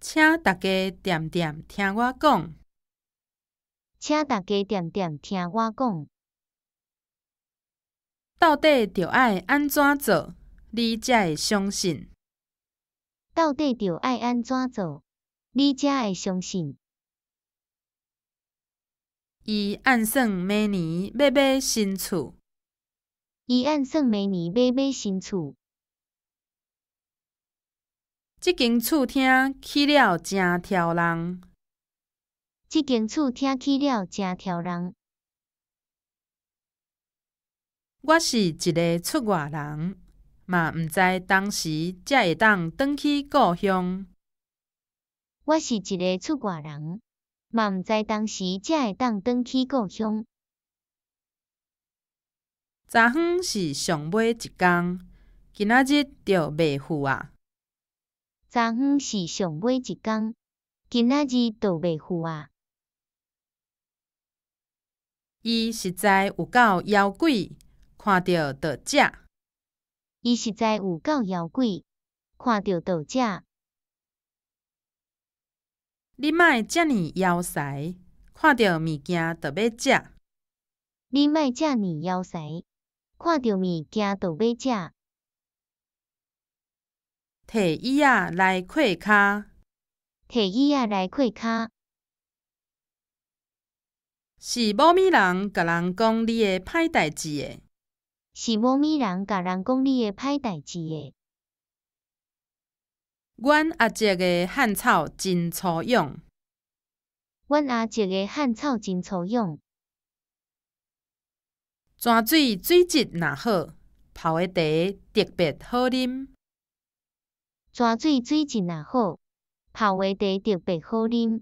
請大家恬恬聽我講。請大家恬恬聽我講。到底著愛按怎做，你才會相信？到底著愛按怎做，你才會相信？伊按算明年欲買新厝。伊按算明年欲買新厝。這間厝聽起了誠挑人。這間厝聽起了誠挑人。我是一个出外人，嘛毋知當時才會當轉去故鄉。我是一个出外人，嘛毋知當時才會當轉去故鄉。昨昏是上尾一工，今仔日就袂赴矣。昨昏是上尾一工，今仔日就袂赴矣。伊實在有夠枵鬼，看著就食。伊實在有夠枵鬼，看著就食。你莫遮爾枵踍，看著物件就欲食。你莫遮爾枵踍，看著物件就欲食。提椅仔來闊跤。提椅仔來闊跤。是某物人共人講你的歹代誌的？是某物人共人講你的歹代誌的？阮阿叔的漢草真粗勇。阮阿叔的漢草真粗勇。泉水水質若好，泡的茶特別好啉。泉水水質若好，泡的茶特別好啉。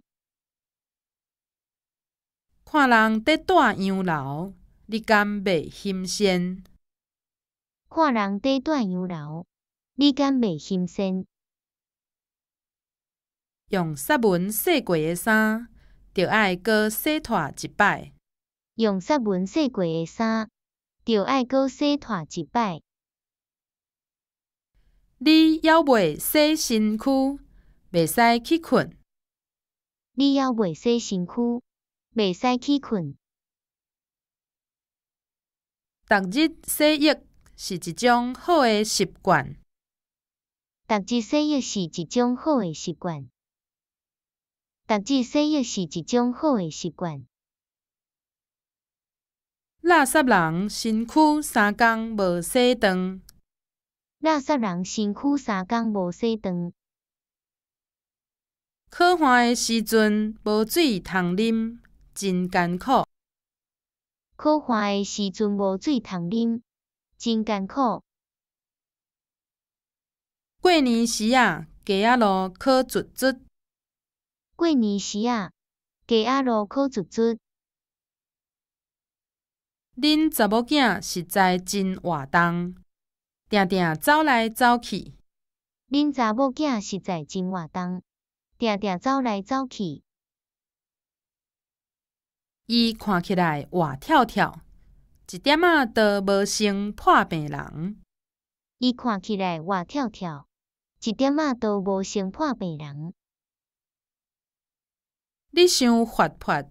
看人佇蹛洋樓，你敢袂欣羨？看人佇蹛洋樓，你敢袂欣羨？用雪文洗過的衫，著愛閣洗脫一擺。用雪文洗過的衫，著愛閣洗脫一擺。你猶未洗身軀，袂使去睏。你猶未洗身軀，袂使去睏。逐日洗浴是一種好的習慣。逐日洗浴是一種好的習慣。逐日洗浴是一種好的習慣。垃圾人身軀三工無洗頓。垃圾人身軀三工無洗頓。苦旱的時陣無水通啉，真艱苦。苦旱的時陣無水通啉，真艱苦。過年時仔，街仔路苦卒卒。過年時仔，街仔路苦卒卒。恁查某囝實在真活動，定定走來走去。恁查某囝實在真活動，定定走來走去。伊看起來活跳跳，一點仔都無像破病人。伊看起來活跳跳，一點仔都無像破病人。你傷活潑，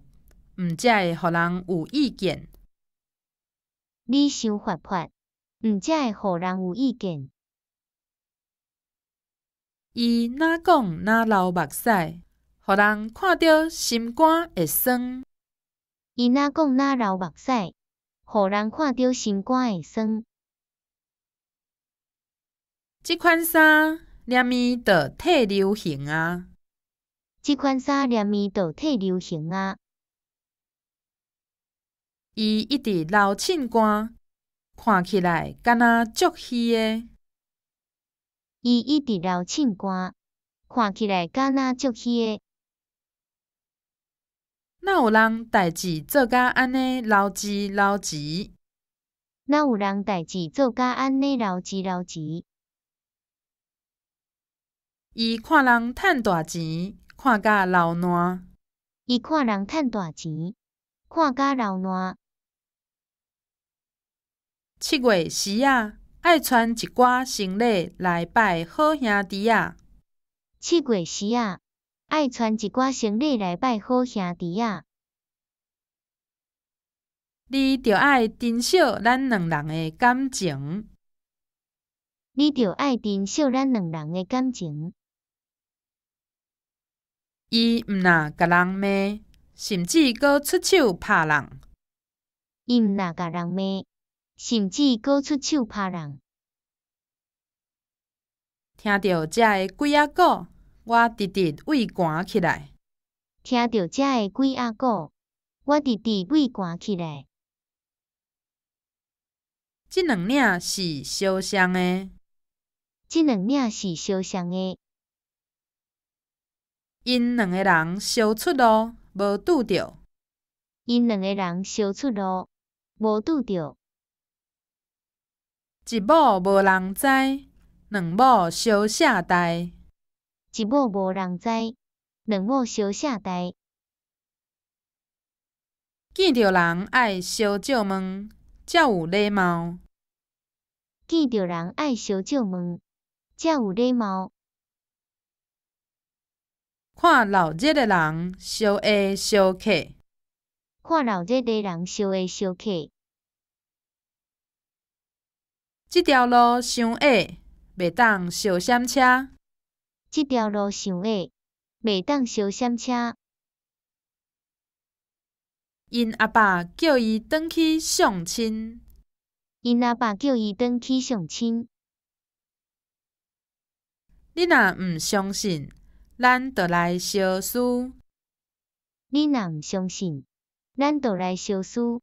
毋才會予人有意見。你傷活潑，毋才會予人有意見。伊若講若流目屎，予人看著心肝會酸。伊若講若流目屎，予人看著心肝會酸。這款衫連鞭就退流行矣。這款衫連鞭就退流行矣。伊一直流凊汗，看起來敢若足虛的。伊一直流凊汗，看起來敢若足虛的。哪有人代誌做甲按呢流舌流舌？哪有人代誌做甲按呢流舌流舌？伊看人趁大錢，看甲流瀾。伊看人趁大錢，看甲流瀾。七月時仔，愛傳一寡牲禮來拜好兄弟仔。七月時仔，愛傳一寡生理來拜好兄弟仔。你著愛珍惜咱兩人的感情。你著愛珍惜咱兩人的感情。伊毋若共人罵，甚至閣出手拍人。伊毋若共人罵，甚至閣出手拍人。聽著遮的鬼仔古，我直直胃寒起來。聽著遮的鬼仔古，我直直胃寒起來。這兩領是相像的。這兩領是相像的。𪜶兩个人相出路，無拄著。𪜶兩个人相出路，無拄著。一某無人知，兩某相寫代。一某無人知，兩某相寫代。見著人愛相借問，才有禮貌。見著人愛相借問，才有禮貌。看鬧熱的人，相下相客。看鬧熱的人，相下相客。這條路傷狹，袂當相閃車。這條路傷狹，袂當相閃車。𪜶阿爸叫伊轉去相親。𪜶阿爸叫伊轉去相親。你若毋相信，咱就來相思。你若毋相信，咱就來相思。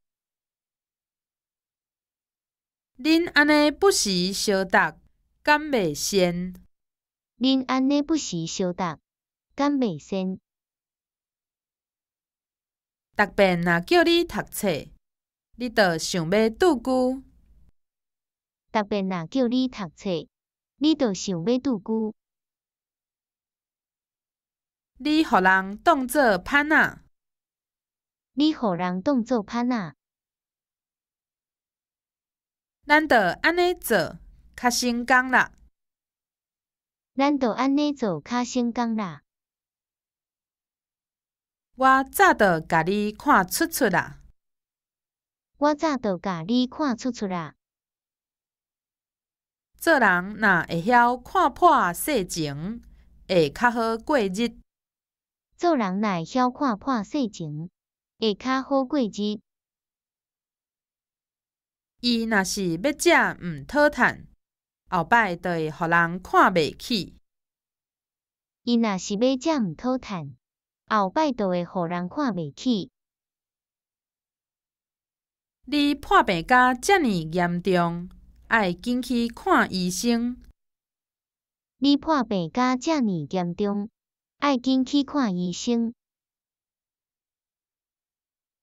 恁按呢不時相觸，敢袂善？恁按呢不時相觸，敢袂善？逐遍若叫你讀冊，你就想欲拄龜。逐遍若叫你讀冊，你就想欲拄龜。你予人當做伴仔。你予人當做伴仔。咱著按呢做，較省工啦。咱著按呢做，較省工啦。我早就共你看出出矣。我早就共你看出出矣。做人若會曉看破世情，會較好過日。做人若會曉看破世情，會較好過日。伊若是欲食毋討趁，後擺就會予人看袂起。伊若是欲食毋討趁，後擺就會予人看袂起。你破病甲遮爾嚴重，愛緊去看醫生。你破病甲遮爾嚴重，愛緊去看醫生。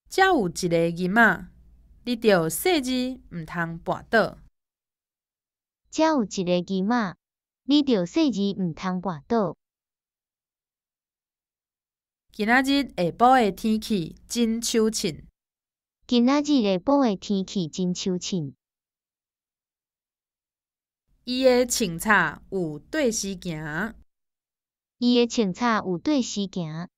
遮有一个囡仔，你著細膩毋通跋倒。遮有一个囡仔，你著細膩毋通跋倒。今仔日下晡的天氣真秋凊。今仔日下晡的天氣真秋凊。伊的穿插有綴時行。伊的穿插有綴時行。